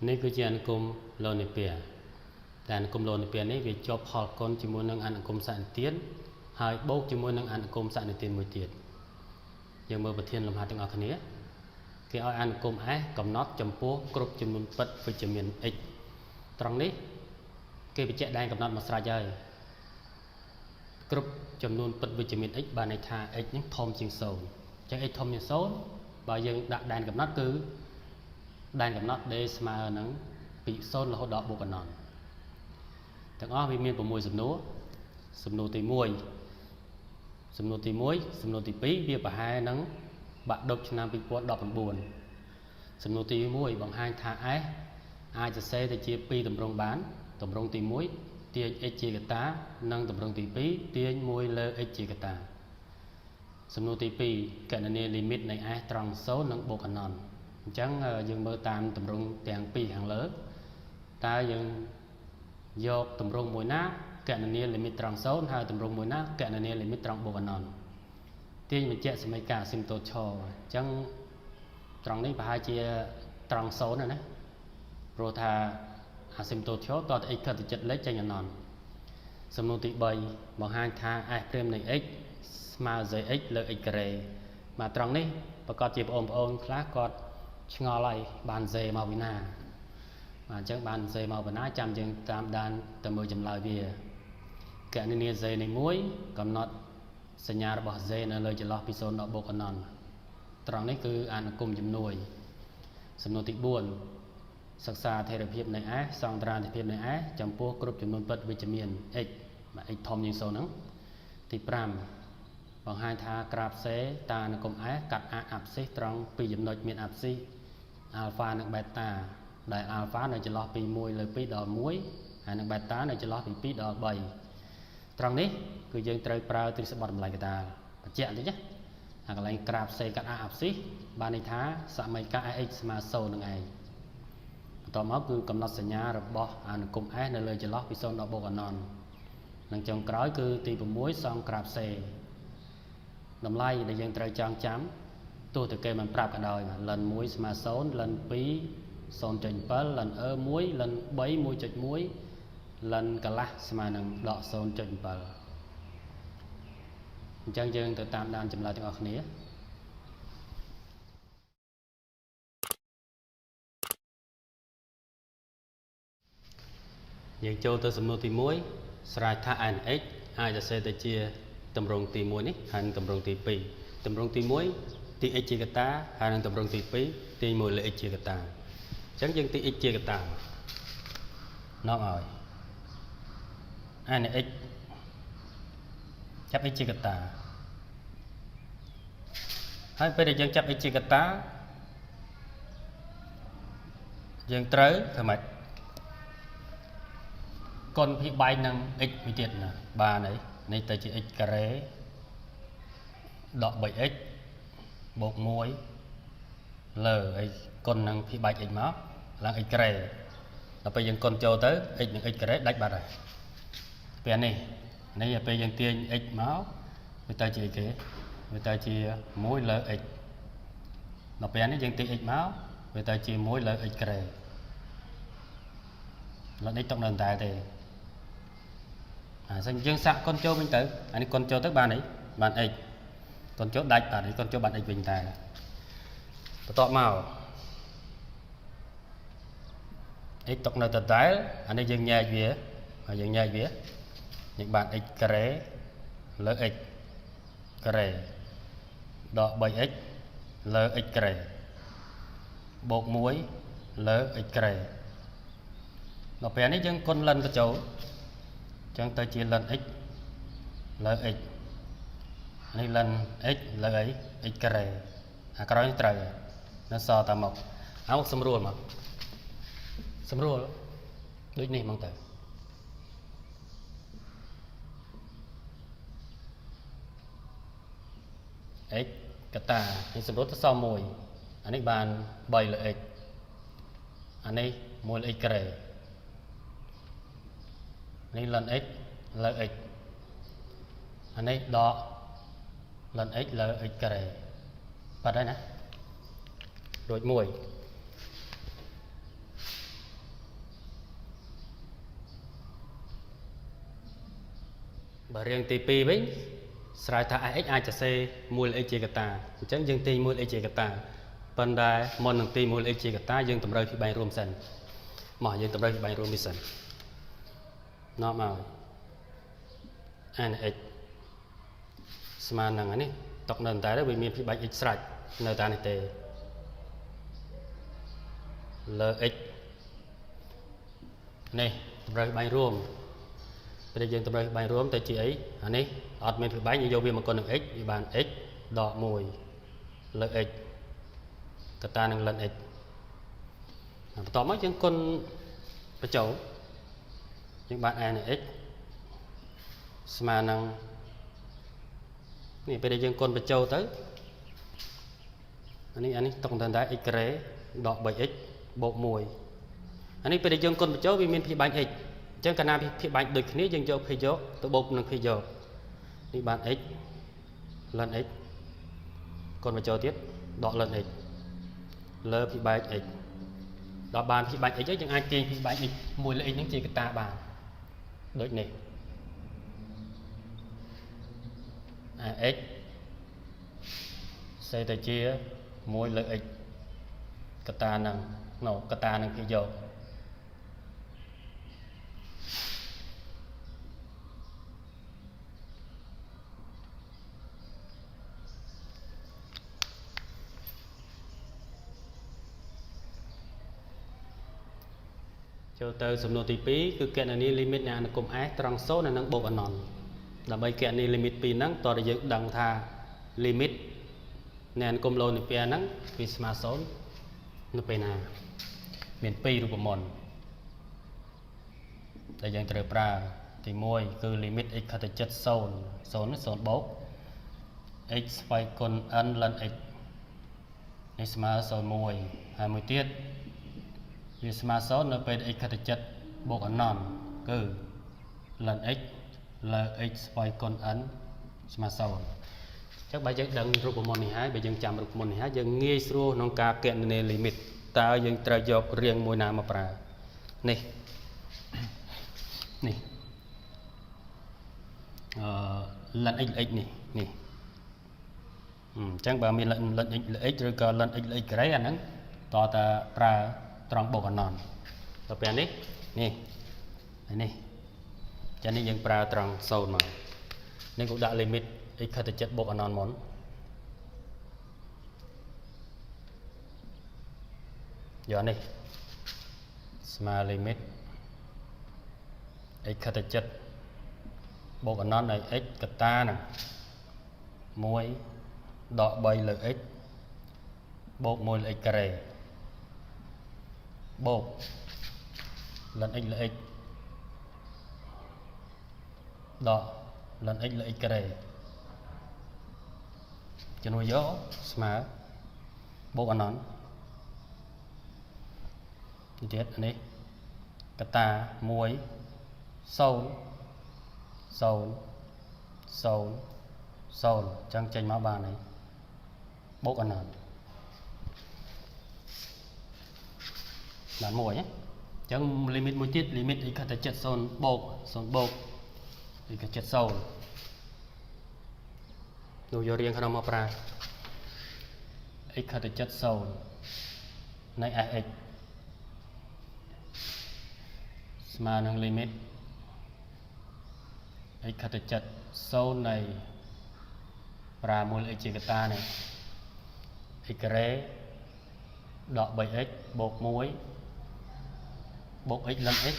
នេះគឺជាអនុគមន៍ឡូនីពែតែអនុគមន៍ឡូនីពែនេះវាជាប់ផលគុណជាមួយនឹងអនុគមន៍សនិទានហើយបូកជាមួយនឹងអនុគមន៍សនិទានមួយទៀតយើងមើលប្រធានលំហាត់ទាំងអស់គ្នាគេឲ្យអនុគមន៍ S កំណត់ចំពោះគ្រប់ចំនួនពិតវិជ្ជមាន x ត្រង់នេះគេបញ្ជាក់ដែនកំណត់មកស្រេចហើយគ្រប់ចំនួនពិតវិជ្ជមាន x បានន័យថា x នឹងធំជាង0អញ្ចឹង x ធំជាង0បើយើងដាក់ដែនកំណត់គឺដែនកំណត់ d ស្មើនឹងពី0រហូតដល់បូកអនន្តទាំងអស់វាមាន6សំណួរសំណួរទី1សំណួរទី1សំណួរទី2វាប្រហែលនឹងបាក់ឌុបឆ្នាំ2019សំណួរទី1បង្ហាញថា S អាចសរសេរទៅជា2ទម្រង់បានទម្រង់ទី1ទាញ x ជាកតានិងទម្រង់ទី2ទាញ1លើ x ជាកតាសំណួរទី2កណនាលីមីតនៃ S ត្រង់0និងបូកអនន្តអញ្ចឹងយើងមើលតាមទម្រង់ទាំងពីរខាងលើតើយើងយកទម្រង់មួយណាកណនាលីមីតត្រង់0ហើយទម្រង់មួយណាកណនាលីមីតត្រង់បូកអនន្តទាញបញ្ជាក់សមីការអាស៊ីមតូតឆអញ្ចឹងត្រង់នេះប្រហែលជាត្រង់0ណាព្រោះថាអាស៊ីមតូតឆតត x ខិតទៅចិត្តលេខចេញអនន្តសំណួរទី3បង្ហាញថា s' នៃ x ស្មើ zx លើ x ការ៉េបាទត្រង់នេះប្រកាសជាបងប្អូនខ្លះគាត់ឆ្ងល់ហើយបាន z មកពីណាបាទអញ្ចឹងបាន z មកពីណាចាំយើងតាមដានទៅមើលចម្លើយវាកណនា z នៃ1កំណត់សញ្ញារបស់ z នៅលើចន្លោះពី0ដល់បូកអនន្តត្រង់នេះគឺអនុគមន៍ជំនួយសំណួរទី4សិក្សាអធិរភាពនៃ S សង្ត្រានុភាពនៃ S ចំពោះគ្រប់ចំនួនពិតវិជ្ជមាន x បាទ x ធំជាង0ហ្នឹងទី5បង្ហាញថាក្រាប C តាអនុគមន៍ S កាត់ A អាប់ស៊ីសត្រង់ពីរចំណុចមានអាប់ស៊ីសអាល់ហ្វានិងបេតាដែលអាល់ហ្វានៅចន្លោះពី1លើ2ដល់1ហើយនិងបេតានៅចន្លោះពី2ដល់3ត្រង់នេះគឺយើងត្រូវប្រើទ្រឹស្ដីបទតម្លៃកតាបញ្ជាក់បន្តិចណាអាកន្លែងក្រាប C កាត់ A អាប់ស៊ីសបានន័យថាសមីការ x ស្មើ0នឹងឯងបន្ទាប់មកគឺកំណត់សញ្ញារបស់អនុគមន៍ S នៅលើចន្លោះពី0ដល់បូកអនន្តនិងចុងក្រោយគឺទី6សង់ក្រាប C តម្លៃដែលយើងត្រូវចងចាំទោះតែគេមិនប្រាប់ក៏ដោយបាទលិន1ស្មើ0លិន2 0.7លិន e 1លិន3 1.1លិនកន្លះស្មើនឹងដក0.7អញ្ចឹងយើងទៅតាមដានចម្លើយទាំងអស់គ្នាយើងចូលទៅសំណួរទី1ស្រេចថា nx អាចសរសេរទៅជាទម្រង់ទី1នេះហើយនិងទម្រង់ទី2ទម្រង់ទី1ទី x ជាកតាហើយនិងទម្រង់ទី2ទី1លើ x ជាកតាអញ្ចឹងយើងទី x ជាកតានាំឲ្យ nx ចាប់ x ជាកតាហើយពេលដែលយើងចាប់ x ជាកតាយើងត្រូវធ្វើម៉េចគុណភាគបែកនឹង x មួយទៀតណាបានហើយនេះទៅជា x ការ៉េដក 3x បូក1លើហើយគុណនឹងភាគបែក x មកឡើង x ការ៉េដល់ពេលយើងគុណចូលទៅ x និង x ការ៉េដាច់បាត់ហើយពេលនេះនេះពេលយើងទាញ x មកវាទៅជាអីគេវាទៅជា1លើ x ដល់ពេលនេះយើងទាញ x មកវាទៅជា1លើ x ការ៉េលើនេះຕົកនៅតែទេអាសិនយើងសាក់គុណចូលវិញទៅអានេះគុណចូលទៅបានអីបាន x គុណចូលដាច់បាទនេះគុណចូលបាន x វិញតែបន្ទាប់មក x ຕົកនៅដដែលអានេះយើងញែកវាហើយយើងញែកវាយើងបាន x ការ៉េលើ x ការ៉េដក 3x លើ x ការ៉េបូក1លើ x ការ៉េដល់ពេលនេះយើងគុណលិនបញ្ចូលអញ្ចឹងទៅជាលិន x លើ x នេះលិន x លើអី x ការ៉េអាក្រោយនេះត្រូវនៅសតាមមកអោសម្រួលមកសម្រួលដូចនេះហ្មងទៅ x កតានេះសម្រួលទៅសល់1អានេះបាន3លើ x អានេះ1លើ x ការ៉េនេះលិន x លើ x អានេះដកលិន x លើ x ការ៉េបាត់ហើយណារួចមួយ បើរឿងទី2វិញស្រ័យថា x អាចសរសេរ1 x ជាកតាអញ្ចឹងយើងទាញ1 x ជាកតាប៉ុន្តែមុននឹងទាញ1 x ជាកតាយើងតម្រូវពីបែងរួមសិនមកយើងតម្រូវពីបែងរួមនេះសិននាំឲ្យ n x ស្មើនឹងអានេះຕົកនៅតែវាមានពីបាច់ x ស្រេចនៅតែនេះទេលើ x នេះតម្រូវបែងរួមពេលយើងតម្រូវបែងរួមទៅជាអីអានេះអត់មានពីបែងយើងយកវាមកគុណនឹង x វាបាន x ដក1លើ x កតានឹងលិន x បន្ទាប់មកយើងគុណបញ្ចូលយើងបាន n x ស្មើនឹងនេះពេលដែលយើងគុណបញ្ចូលទៅអានេះຕົកតែ x ការ៉េដក 3x បូក1អានេះពេលដែលយើងគុណបញ្ចូលវាមានភាគបាញ់ x អញ្ចឹងកាលណាភាគបាញ់ដូចគ្នាយើងយកភាគយកទៅបូកនឹងភាគយកនេះបាន x លិន x គុណបញ្ចូលទៀតដកលិន x លើភាគបែក x ដល់បានភាគបែក x យើងអាចទាញភាគបែក x 1លើ x ហ្នឹងជាកតាបានដូចនេះអា x សេទៅជា1លើ x កតានឹងណូកតានឹងភាគយកចូលទៅសំណួរទី2គឺគណនាលីមីតនៃអនុគមន៍ s ត្រង់0និងបូកអនន្តដើម្បីគណនាលីមីតពីរហ្នឹងតើយើងដឹងថាលីមីតនៃអនុគមន៍ឡូនីពែហ្នឹងវាស្មើ0នៅពេលណាមាន2រូបមន្តដែលយើងត្រូវប្រើទី1គឺលីមីត x ខិតទៅជិត0 0នេះ0បូក x ស្វ័យគុណ n លិន x នេះស្មើ0.1ហើយមួយទៀតវាស្មើ0នៅពេល x ខិតទៅជិតបូកអនន្តគឺលិន x លើ x ស្វ័យគុណ n ស្មើ0អញ្ចឹងបើយើងដឹងរូបមន្តនេះហើយបើយើងចាំរូបមន្តនេះហើយយើងងាយស្រួលក្នុងការគណនាលីមីតតើយើងត្រូវយករៀងមួយណាមកប្រើនេះនេះលិន x x នេះនេះអញ្ចឹងបើមានលិន x x ឬក៏លិន x x ការ៉េអាហ្នឹងតើតើប្រើត្រង់បូកអនន្តដល់ពេលនេះនេះហើយនេះចានេះយើងប្រើត្រង់0មកនេះក៏ដាក់ limit x ខិតទៅជិតបូកអនន្តមុនយកនេះស្មើ limit x ខិតទៅជិតបូកអនន្តនៃ x កតាហ្នឹង1ដក3លើ x បូក1លើ x ការ៉េបូកលិន x លើ x ដកលិន x លើ x ការ៉េជំនួយយកស្មើបូកអនន្តនេះទៀតនេះកតា1 0 0 0 0អញ្ចឹងចេញមកបានហើយបូកអនន្តបានមួយណាអញ្ចឹង limit មួយទៀត limit x ខិតទៅជិត0បូក0បូក x ខិតជិត0នោះយករៀងក្នុងមកប្រើ x ខិតទៅជិត0នៃ fx ស្មើនឹង limit x ខិតទៅជិត0នៃប្រើ1 x ជាកតានេះ x ការ៉េដក 3x បូក1បូក x លិន x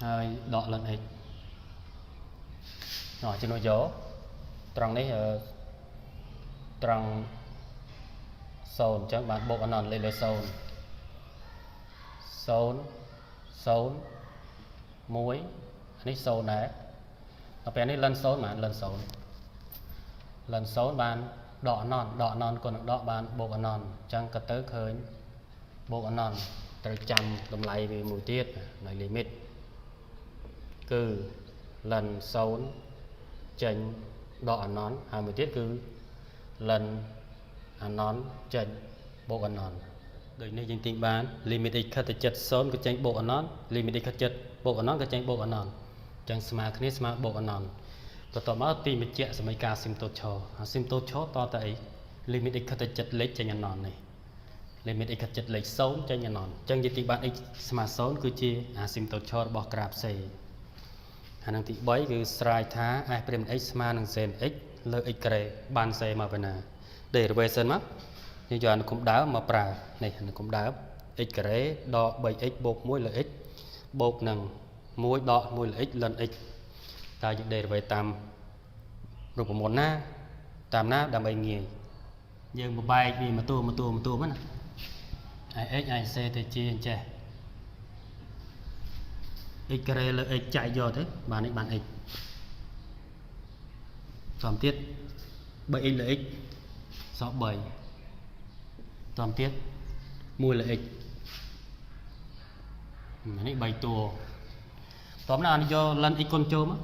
ហើយដកលិន x ណោះជំនួសយកត្រង់នេះត្រង់0អញ្ចឹងបានបូកអនន្តលេខលើ0 0 0 1នេះ0ដែរដល់ពេលនេះលិន0បានលិន0លិន0បានដកអនន្តដកអនន្តគុណនឹងដកបានបូកអនន្តអញ្ចឹងក៏ទៅឃើញបូកអនន្តត្រូវចាំតម្លៃវាមួយទៀតនៃ limit គឺលិន0ចេញដកអនន្តហើយមួយទៀតគឺលិនអនន្តចេញបូកអនន្តដូចនេះយើងទាញបាន limit x ខិតទៅជិត0ក៏ចេញបូកអនន្ត limit x ខិតជិតបូកអនន្តក៏ចេញបូកអនន្ត ចឹងស្មើគ្នាស្មើបូកអនន្តបន្ទាប់មកទីបញ្ជាក់សមីការស៊ីមតូតឈរអាស៊ីមតូតឈរតទៅអី limit x ខិតទៅចិត្តលេខចេញអនន្តនេះ limit x ខិតចិត្តលេខ0ចេញអនន្តអញ្ចឹងយើងទីបាន x ស្មើ0គឺជាអាស៊ីមតូតឈររបស់ក្រាប C អានឹងទី3គឺស្រាយថា f' x ស្មើនឹង sin x លើ x ការ៉េបាន c មកពីណា derivation មកយើងយកអនុគមដើមមកប្រើនេះអនុគមដើម x ការ៉េដក 3x បូក1លើ x បូកនឹង1ដក1លើ x លិន x តើយើង derivate តាមរូបមន្តណាតាមណាដើម្បីងាយយើងបំបែកវាមួយតួមួយតួមួយតួមកណា x អាច c ទៅជាអញ្ចេះ x ការ៉េលើ x ចែកយកទៅបាននេះបាន x តាមទៀត 3x លើ x សល់3តាមទៀត1លើ x នេះ3តួតោះណាអានេះយកលិន x គុណចូលមក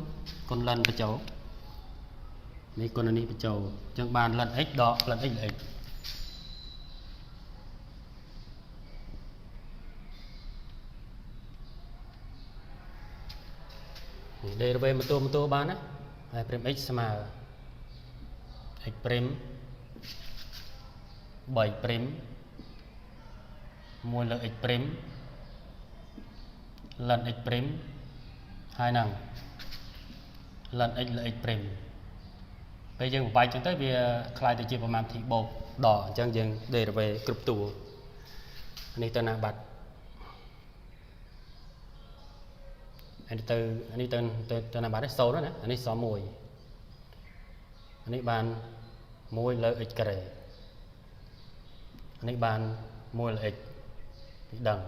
គុណលិនបញ្ចូលនេះគុណនេះបញ្ចូលអញ្ចឹងបានលិន x ដកលិន x លើ x នេះ derivative មួយតួមួយតួបានណាហើយព្រីម x ស្មើ x ព្រីម3ព្រីម1លើ x ព្រីមលិន x ព្រីមហើយនឹងលិន x លើ x ព្រីមពេលយើងបំបែកចឹងទៅវាคล้ายទៅជាប្រមាណធីបូកដកអញ្ចឹងយើង derivative គ្រប់តួនេះទៅណាបាត់អានេះទៅអានេះទៅទៅណាបាត់ទេ0ណាអានេះសល់1អានេះបាន1លើ x ការ៉េអានេះបាន1លើ x ពីដឹង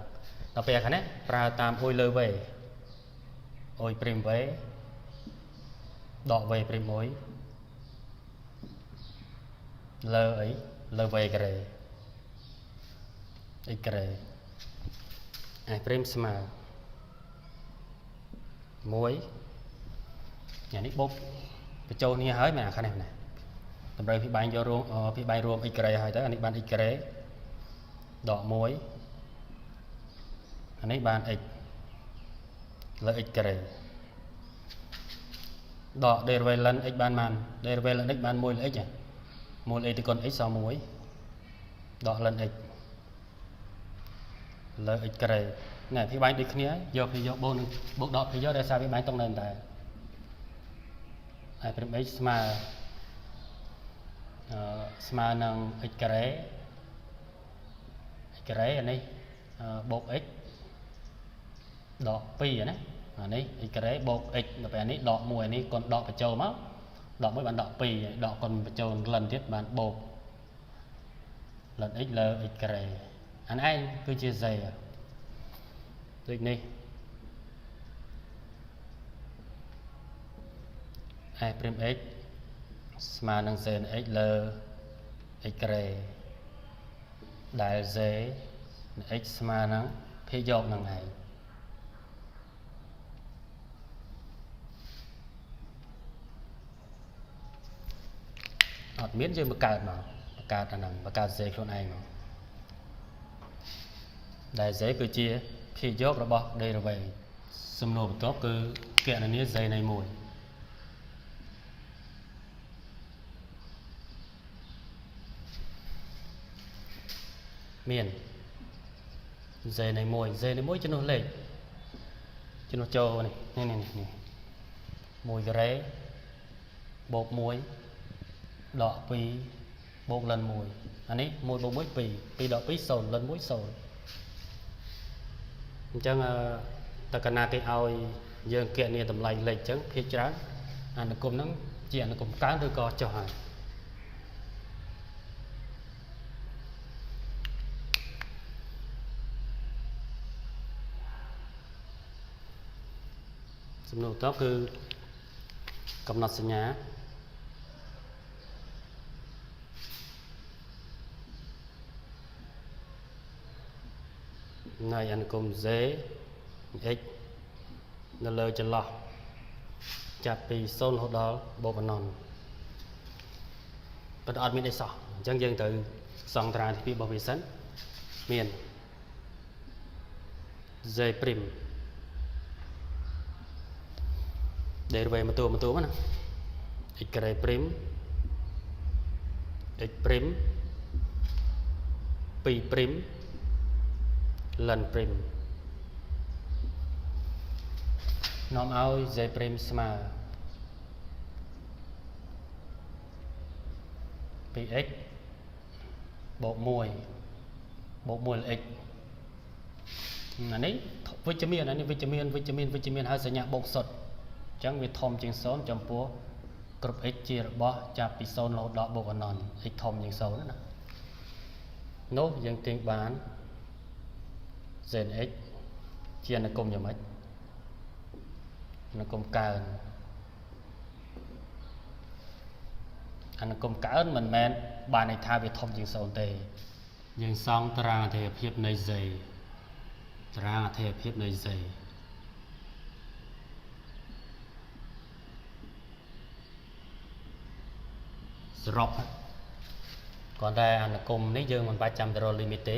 ដល់ពេលខាងនេះប្រើតាមអ៊ុយលើ v អ៊ុយព្រីម v ដក v ព្រីម1លើអីលើ v ការ៉េ x ការ៉េ f ព្រីមស្មើ1ញ៉ានេះបូកបញ្ចូលគ្នាហើយមែនអាខាងនេះណាតម្រូវពីបែងយករួមពីបែងរួម x ការ៉េហើយទៅអានេះបាន x ការ៉េដក1អានេះបាន x លើ x ការ៉េដក derivative ln x បានបាន derivative ln x បាន1លើ x 1លើ x ទៅគុណ x សល់1ដក ln x លើ x ការ៉េណែពីបែងដូចគ្នាយកពីយកបូកនឹងបូកដកពីយកដោយសារវាបែងតុងនៅតែហើយព្រីម x ស្មើអឺស្មើនឹង x ការ៉េ x ការ៉េអានេះបូក x ដក2ណាអានេះ x ការ៉េបូក x ដល់ពេលនេះដក1អានេះគុណដកបញ្ចូលមកដក1បានដក2ដកគុណបញ្ចូលលិនទៀតបានបូកលិន x លើ x ការ៉េអានេះឯងគឺជា z ដូចនេះ f ព្រីម x ស្មើនឹង z x លើ x ការ៉េដែល z x ស្មើនឹងភាគយកនឹងឯងអត់មានយើងបង្កើតមកបង្កើតអាហ្នឹងបង្កើត z ខ្លួនឯងមកដែល z គឺជាភាគយករបស់ derivative សំណួរបន្ទាប់គឺគណនា z នៃ1មាន z នៃ1 z នៃ1ជំនួសលេខជំនួសចូលនេះនេះនេះនេះ1ការ៉េបូក1ដក2បូកលិន1អានេះ1បូក1 2 2ដក2 0លិន1 0អញ្ចឹងតើកាលណាគេឲ្យយើងគណនាតម្លៃលេខអញ្ចឹងភាគច្រើនអនុគមហ្នឹងជាអនុគមកើនឬក៏ចុះហើយសំណួរតគឺកំណត់សញ្ញានៃអនុគម z x នៅលើចន្លោះចាប់ពី0រហូតដល់បូកអនន្តប៉ុន្តែអត់មានអីសោះអញ្ចឹងយើងត្រូវសង់តារាងទី2របស់វាសិនមាន z' derivative មួយតួមួយតួមកណា x ការ៉េ prime x prime 2 prime ln prime នាំឲ្យ z prime ស្មើ 2x បូក1បូក1 x អានេះវិជ្ជមានអានេះវិជ្ជមានវិជ្ជមានវិជ្ជមានហើយសញ្ញាបូកសុទ្ធអញ្ចឹងវាធំជាង0ចំពោះគ្រប់ x ជារបស់ចាប់ពី0រហូតដល់បូកអនន្ត x ធំជាង0ណានោះយើងទាញបាន zen x ជាអនុគមយ៉ាងម៉េចអនុគមកើនអនុគមកើនមិនមែនបានន័យថាវាធំជាង0ទេយើងសង់តារាងអធិភាពនៃ z តារាងអធិភាពនៃ z សរុបគ្រាន់តែអនុគមនេះយើងមិនបាច់ចាំទៅរក limit ទេ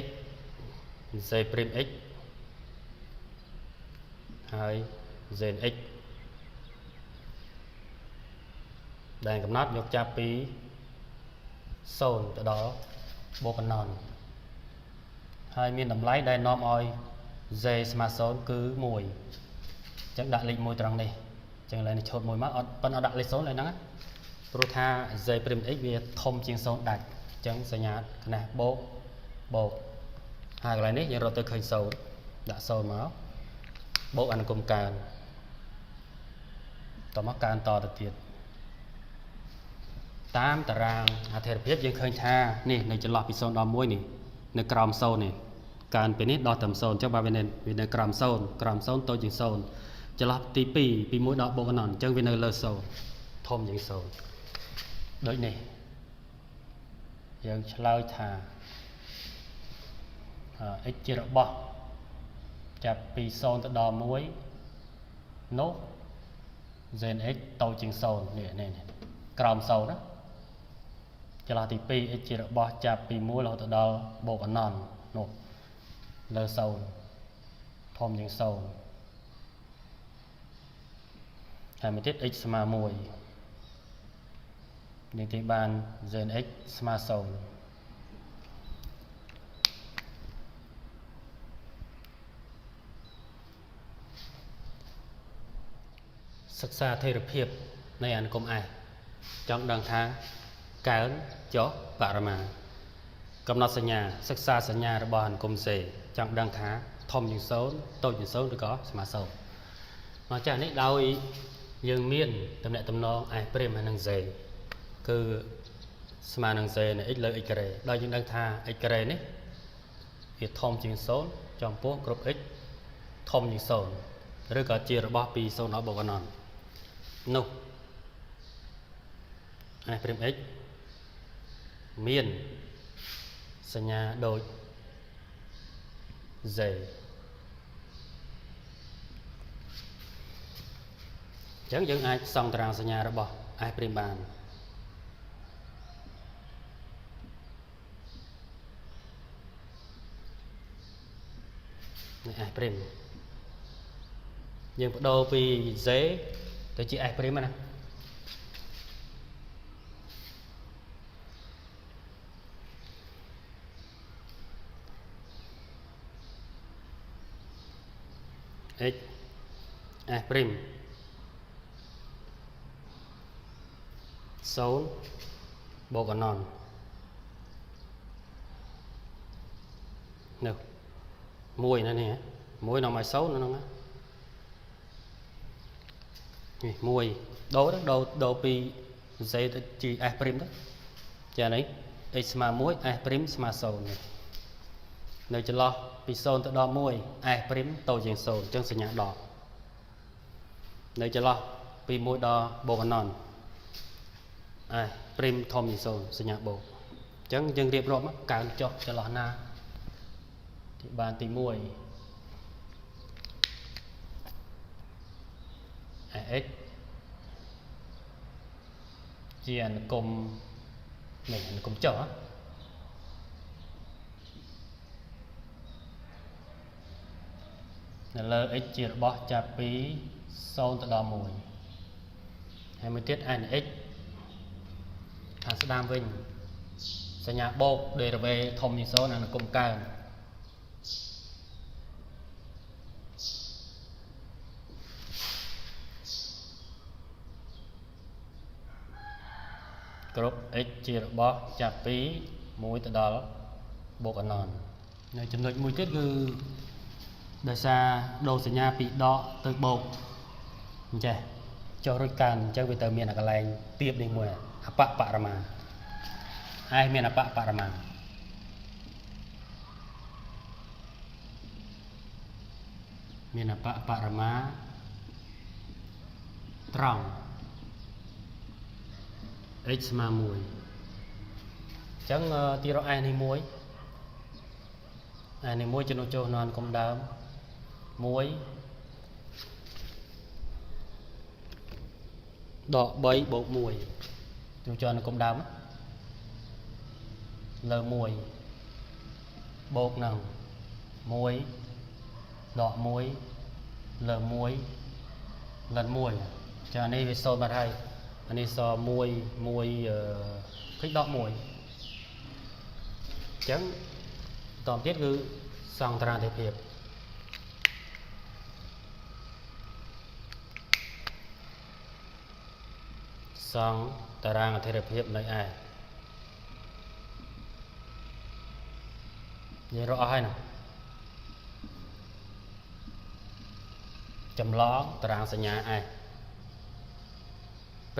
x z prime x ហើយ z x ដែលកំណត់យកចាប់ពី0ទៅដល់បូកណនហើយមានតម្លៃដែលនាំឲ្យ z ស្មើ0គឺ1អញ្ចឹងដាក់លេខ1ត្រង់នេះអញ្ចឹងឡើយនេះឆូត1មកអត់ប៉ុន្តែអត់ដាក់លេខ0ឡើយហ្នឹងណាព្រោះថា z prime x វាធំជាង0ដាច់អញ្ចឹងសញ្ញាកណះបូកបូកហើយកន្លែងនេះយើងរត់ទៅឃើញ0ដាក់0មកបូកអនុគមកើនតមកកើនតទៅទៀតតាមតារាងអធិរភាពយើងឃើញថានេះនៅចន្លោះពី0ដល់1នេះនៅក្រោម0នេះកើនពីនេះដល់ត្រឹម0អញ្ចឹងបើវានៅក្រោម0ក្រោម0តូចជាង0ចន្លោះទី2ពី1ដល់បូកអនន្តអញ្ចឹងវានៅលើ0ធំជាង0ដូចនេះយើងឆ្លើយថា x ជារបស់ចាប់ពី0ទៅដល់1នោះ zen x តូចជាង0នេះនេះក្រោម0ណាចន្លោះទី2 x ជារបស់ចាប់ពី1រហូតដល់បូកអនន្តនោះលើ0ធំជាង0ហើយមួយទៀត x ស្មើ1នេះទីបាន zen x ស្មើ0សិក្សាអធិរភាពនៃអនុគម S ចង់ដឹងថាកើនចុះបរិមាកំណត់សញ្ញាសិក្សាសញ្ញារបស់អនុគម C ចង់ដឹងថាធំជាង0តូចជាង0ឬក៏ស្មើ0មកចាស់នេះដោយយើងមានតំណែងតំណង S' ហើយនិង Z គឺស្មើនឹង Z នៃ x លើ x ការ៉េដោយយើងដឹងថា x ការ៉េនេះវាធំជាង0ចំពោះគ្រប់ x ធំជាង0ឬក៏ជារបស់ពី0ដល់បូកអនន្តនោះ S' x មានសញ្ញាដូច Z អញ្ចឹងយើងអាចសង់តារាងសញ្ញារបស់ S' បាននេះ S' យើងបដូរពី Z ទៅជា S' ណា x S' 0បូកអនន្តនោះ1ណានេះ1នាំឲ្យ0នៅក្នុងណានេះ1ដូរទៅដូរពី z ទៅជា S' ទៅចានេះ x ស្មើ1 S' ស្មើ0នេះនៅចន្លោះពី0ទៅដល់1 S' តូចជាង0អញ្ចឹងសញ្ញាដកនៅចន្លោះពី1ដល់បូកអនន្ត S' ធំជាង0សញ្ញាបូកអញ្ចឹងយើងរៀបរាប់មកកើនចុះចន្លោះណាទីបានទី1 x ជាអនុគមនេះអនុគមចុះនៅលើ x ជារបស់ចាប់ពី0ទៅដល់1ហើយមួយទៀត n x ខាងស្ដាំវិញសញ្ញាបូក derivative ធំជាង0អនុគមកើនគ្រប់ x ជារបស់ចាប់ពី1ទៅដល់បូកអនន្តនៅចំណុចមួយទៀតគឺដោយសារដូរសញ្ញាពីដកទៅបូកអញ្ចេះចុះរួចកើនអញ្ចឹងវាទៅមានអាកន្លែងទៀបនេះមួយអបបរមាហើយមានអបបរមាមានអបបរមាត្រង់ x ស្មើ1អញ្ចឹងទីរក s នេះ1 s នេះ1ចំណុចចូលក្នុងគុំដើម1ដក3បូក1ចូលចូលក្នុងគុំដើមលើ1បូកនឹង1ដក1លើ1លិន1ចានេះវា0បាត់ហើយអានេះស1 1ឃើញដក1អញ្ចឹងបន្តទៀតគឺសង់តារាងទេភាពសង់តារាងអធិរភាពនៃ S យើងរកអស់ហើយណាចម្លងតារាងសញ្ញា S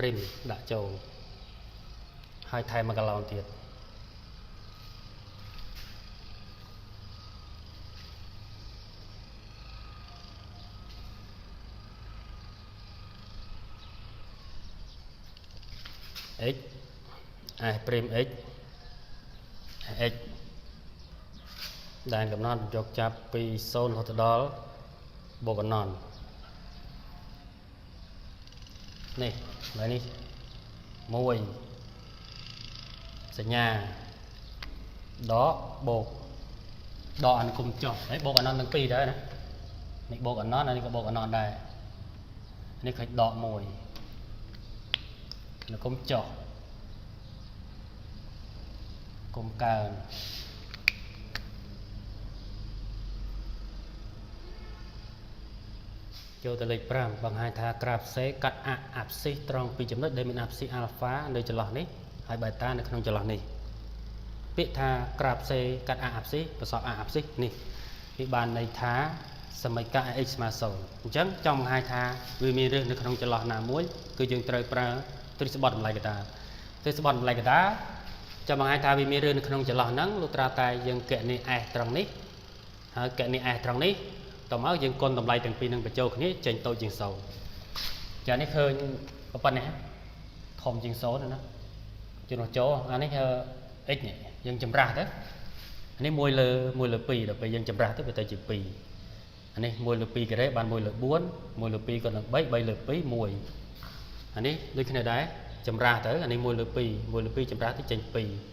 ព្រីមដាក់ចូលហើយថែមមួយកឡោនទៀត x s ព្រីម x x ដែនកំណត់យកចាប់ពី0រហូតដល់បូកអនន្តនេះឡើយនេះ1សញ្ញាដកបូកដកអនុគមចុះហើយបូកអនន្តទាំងពីរដែរណានេះបូកអនន្តនេះក៏បូកអនន្តដែរនេះឃើញដក1អនុគមចុះគុំកើនចូលទៅលេខ5បង្ហាញថាក្រាបសេកាត់អាអាប់ស៊ីសត្រង់ពីចំណុចដែលមានអាប់ស៊ីសអាល់ហ្វានៅចន្លោះនេះហើយបេតានៅក្នុងចន្លោះនេះពាក្យថាក្រាបសេកាត់អាអាប់ស៊ីសប្រសពអាអាប់ស៊ីសនេះវាបានន័យថាសមីការ x ស្មើ0អញ្ចឹងចង់បង្ហាញថាវាមានរឿងនៅក្នុងចន្លោះណាមួយគឺយើងត្រូវប្រើទ្រឹស្ដីបទតម្លៃកតាទ្រឹស្ដីបទតម្លៃកតាចង់បង្ហាញថាវាមានរឿងនៅក្នុងចន្លោះហ្នឹងលុះត្រាតែយើងកណនី s ត្រង់នេះហើយកណនី s ត្រង់នេះតមកយើងគុណតម្លៃទាំងពីរនឹងបញ្ចូលគ្នាចេញតូចជាង0ចានេះឃើញប៉ុណ្ណេះធំជាង0ណាជំនួសចូលអានេះ x នេះយើងចម្រាស់ទៅអានេះ1លើ1លើ2ដល់ពេលយើងចម្រាស់ទៅវាទៅជា2អានេះ1លើ2ការ៉េបាន1លើ4 1លើ2គុណនឹង3 3លើ2 1អានេះដូចគ្នាដែរចម្រាស់ទៅអានេះ1លើ2 1លើ2ចម្រាស់ទៅចេញ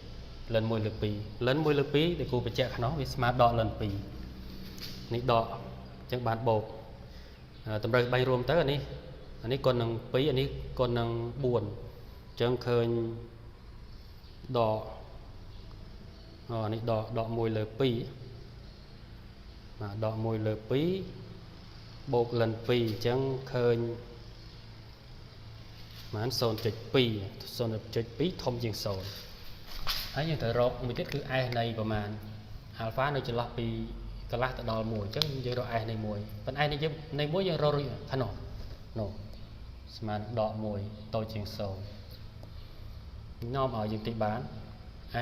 2លិន1លើ2លិន1លើ2ដែលគ្រូបញ្ជាក់ក្នុងវាស្មើដកលិន2នេះដកអញ្ចឹងបានបូកតម្រូវ3រួមទៅអានេះគុណនឹង2អានេះគុណនឹង4អញ្ចឹងឃើញដកអានេះដក1លើ2បាទដក1លើ2បូកលិន2អញ្ចឹងឃើញប្រហែល 0.2 0.2 ធំជាង0ហើយយើងត្រូវរកមួយទៀតគឺ s នៃប្រមាណអាល់ហ្វានៅចន្លោះពីកន្លះទៅដល់1អញ្ចឹងយើងរក s នៃ1ប៉ុន្តែ s នៃយើងនៃ1យើងរករួចខាងនោះនោះស្មើនឹងដក1តូចជាង0នាំឲ្យយើងតិចបាន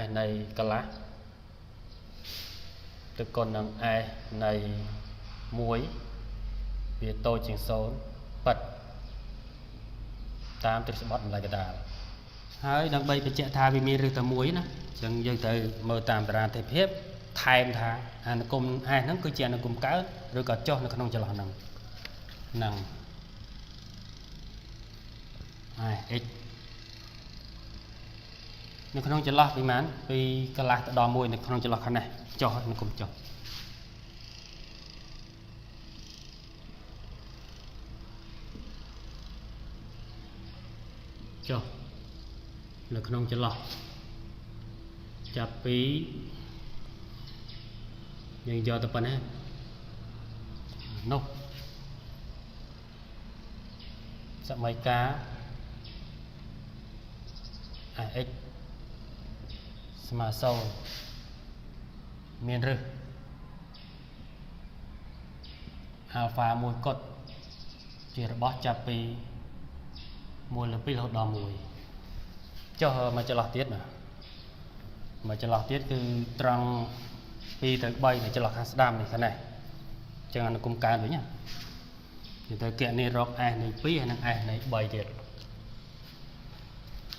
s នៃកន្លះទៅគុណនឹង s នៃ1វាតូចជាង0ប៉ិតតាមទ្រឹស្ដីបទតម្លៃកដាលហើយដើម្បីបញ្ជាក់ថាវាមានឬតែមួយណាអញ្ចឹងយើងត្រូវមើលតាមតារាងទេភាពថែមថាអនុគម s ហ្នឹងគឺជាអនុគមកើនឬក៏ចុះនៅក្នុងចន្លោះហ្នឹងហ្នឹង x នៅក្នុងចន្លោះពីម៉ានពីកន្លះទៅដល់1នៅក្នុងចន្លោះខាងនេះចុះអនុគមចុះចុះនៅក្នុងចន្លោះចាប់ពីយើងយកទៅប៉ុណ្ណានោះសម័យកាល x ស្មើ0មានរឹសអាល់ហ្វា1កុដជារបស់ចាប់ពី1លើ2រហូតដល់1ចុះមកចន្លោះទៀតណាមកចន្លោះទៀតគឺត្រង់2ទៅ3នៅចន្លោះខាងស្ដាំនេះខាងនេះអញ្ចឹងអនុគមកើនវិញណាយើងត្រូវគណនារក s នៃ2ហើយនិង s នៃ3ទៀត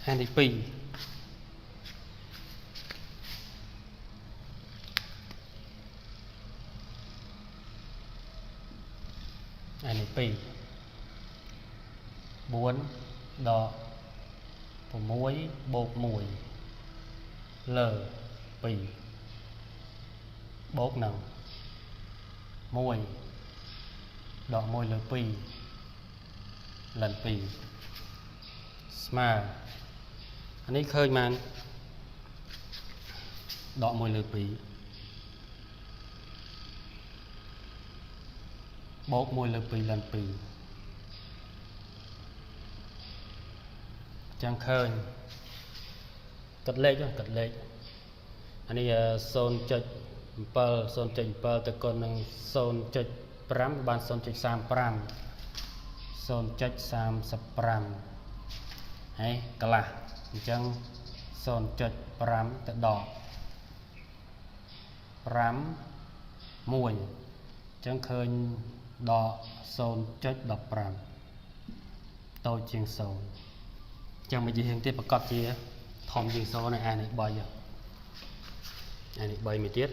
s នៃ2 អានេះ2 4ដក6បូក1លើ2បូកនឹង1ដក1លើ2លិន2ស្មើអានេះឃើញបានដក1លើ2បូក1លើ2លិន2ចឹងឃើញកាត់លេខកាត់លេខអានេះ 0.7 0.7 ទៅគុណនឹង 0.5 បាន 0.35 0.35 ហើយកន្លះអញ្ចឹង 0.5 ទៅដក5 1អញ្ចឹងឃើញដក 0.15 តូចជាង0ចឹងមកជារៀងទៀតប្រកាសជាធំជាង0នៅ s នៃ3អានេះ3មួយទៀត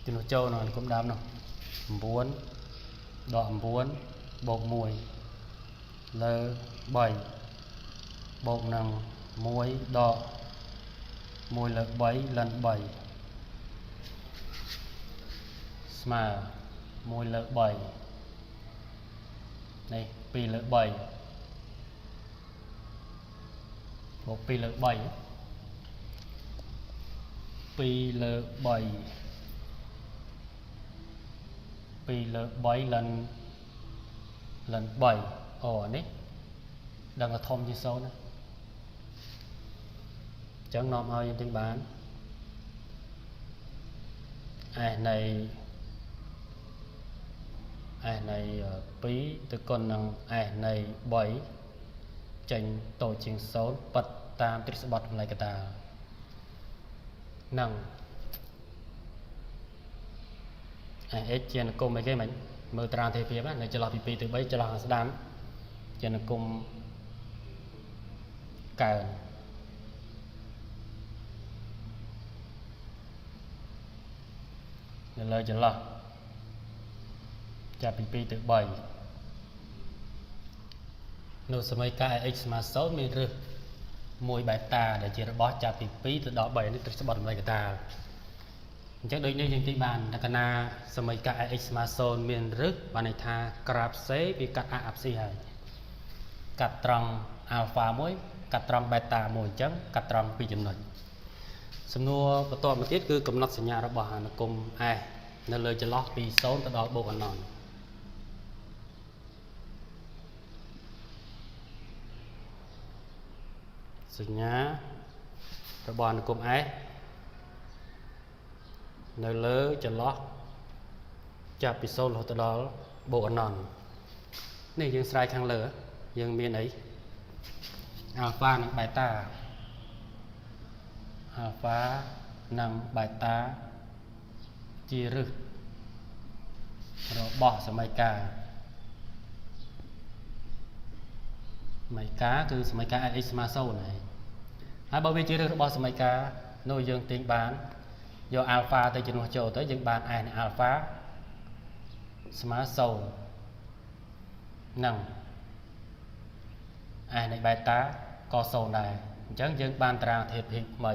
ជំនួសចូលនៅអនុគមដើមនោះ9ដក9បូក1លើ3បូកនឹង1ដក1លើ3លិន3ស្មើ1លើ3នេះ2លើ3បូក2លើ3 2លើ3 2លើ3លិន3អូអានេះដឹងថាធំជាង0ណាអញ្ចឹងនាំឲ្យយើងទាំងបាន s នៃ s នៃ2ទៅគុណនឹង s នៃ3ចេញតូចជាង0ប៉ិតតាមទ្រឹស្ដីតម្លៃកតានឹង x ជាអនុគមអីគេមិញមើលត្រាងទេភាពណានៅចន្លោះពី2ទៅ3ចន្លោះខាងស្ដាំជាអនុគមកើននៅលើចន្លោះចាប់ពី2ទៅ3នៅសម័យកាល x ស្មើ0មានរឹស1បេតាដែលជារបស់ចាប់ពី2ទៅដល់3នេះទ្រឹស្ដីតម្លៃកតាអញ្ចឹងដូចនេះយើងទីបានតែកាលណាសមីការ x ស្មើ0មានរឹសបានន័យថាក្រាប C វាកាត់ a អាប់ស៊ីហើយកាត់ត្រង់អាល់ហ្វា1កាត់ត្រង់បេតា1អញ្ចឹងកាត់ត្រង់2ចំណុចសំណួរបន្ទាប់មកទៀតគឺកំណត់សញ្ញារបស់អនុគម s នៅលើចន្លោះពី0ទៅដល់បូកអនន្តសញ្ញារបស់អនុគម s នៅលើចន្លោះចាប់ពី0រហូតដល់បូកអនន្តនេះយើងស្រាយខាងលើយើងមានអីអាល់ហ្វានិងបេតាអាល់ហ្វានិងបេតាជារឹសរបស់សមីការសមីការគឺសមីការ x ស្មើ0ហើយហើយបើវាជារឹសរបស់សមីការនោះយើងទាញបានយកអាល់ហ្វាទៅជំនួសចូលទៅយើងបាន s នៃអាល់ហ្វាស្មើ0នឹង S នៃបេតាក៏0ដែរអញ្ចឹងយើងបានតារាងអថេរភាពថ្មី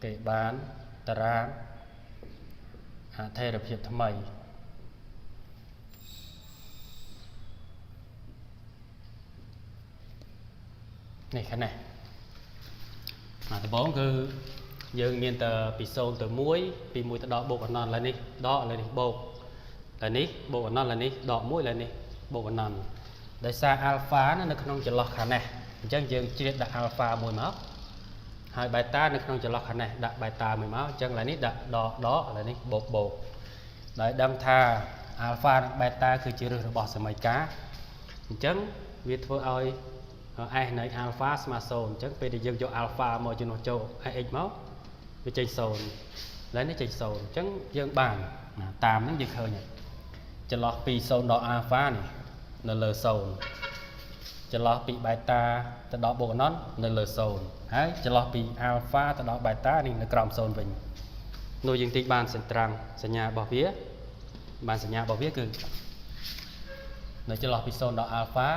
គេបានតារាងអថេរភាពថ្មីនេះខាងនេះអាដំបូងគឺយើងមានតែពី0ទៅ1ពី1ទៅដល់បូកអនន្តឡើយនេះដកឡើយនេះបូកឡើយនេះបូកអនន្តឡើយនេះដក1ឡើយនេះបូកអនន្តដោយសារអាល់ហ្វានៅក្នុងចន្លោះខាងនេះអញ្ចឹងយើងជ្រៀតដាក់អាល់ហ្វាមួយមកហើយបេតានៅក្នុងចន្លោះខាងនេះដាក់បេតាមួយមកអញ្ចឹងឡើយនេះដាក់ដកដកឡើយនេះបូកបូកដោយដឹងថាអាល់ហ្វានិងបេតាគឺជាឫសរបស់សមីការអញ្ចឹងវាធ្វើឲ្យ S នៃអាល់ហ្វាស្មើ0អញ្ចឹងពេលដែលយើងយកអាល់ហ្វាមកជំនួសចូល Sx មកវាចេញ0ឡើយនេះចេញ0អញ្ចឹងយើងបានតាមហ្នឹងយើងឃើញចន្លោះពី0ដល់អាល់ហ្វានេះនៅលើ0ចន្លោះពីបេតាទៅដល់បូកអនន្តនៅលើ0ហើយចន្លោះពីអាល់ហ្វាទៅដល់បេតានេះនៅក្រោម0វិញនោះយើងទីបានសត្រាំងសញ្ញារបស់វាបានសញ្ញារបស់វាគឺនៅចន្លោះពី0ដល់អាល់ហ្វា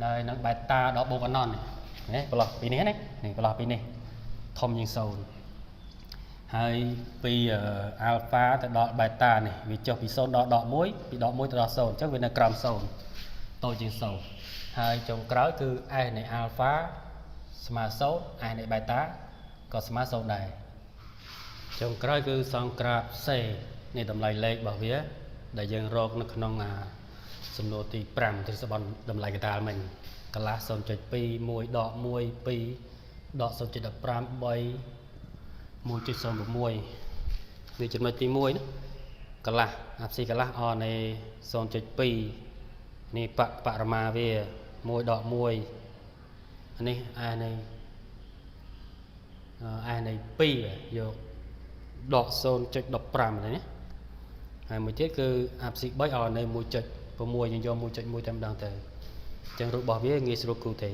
នៅនឹងបេតាដល់បូកអនន្តនេះប្រឡោះពីនេះណានេះប្រឡោះពីនេះធំជាង0ហើយពីអាល់ហ្វាទៅដល់បេតានេះវាចុះពី0ដល់ដក1ពីដក1ទៅដល់0អញ្ចឹងវានៅក្រោម0តូចជាង0ហើយចុងក្រោយគឺ S នៃអាល់ហ្វាស្មើ0 S នៃបេតាក៏ស្មើ0ដែរចុងក្រោយគឺសង្ក្រាត C នេះតម្លៃលេខរបស់វាដែលយើងរកនៅក្នុងអាសំណួរទី5ទ្រឹស្ដីតម្លៃកតាលមិញកន្លះ 0.2 1 ដក1 2 ដក 0.15 3 1.06នេះចំណុចទី1ណាកន្លះអាផ្ស៊ីកន្លះអនៃ 0.2 នេះបរមាវា1ដក1នេះ S នៃ S នៃ2យកដក 0.15 នេះណាហើយមួយទៀតគឺអាផ្ស៊ី3អនៃ 1.6 យើងយក 1.1 តែម្ដងទៅអញ្ចឹងរូបរបស់វាងាយស្រួលគូទេ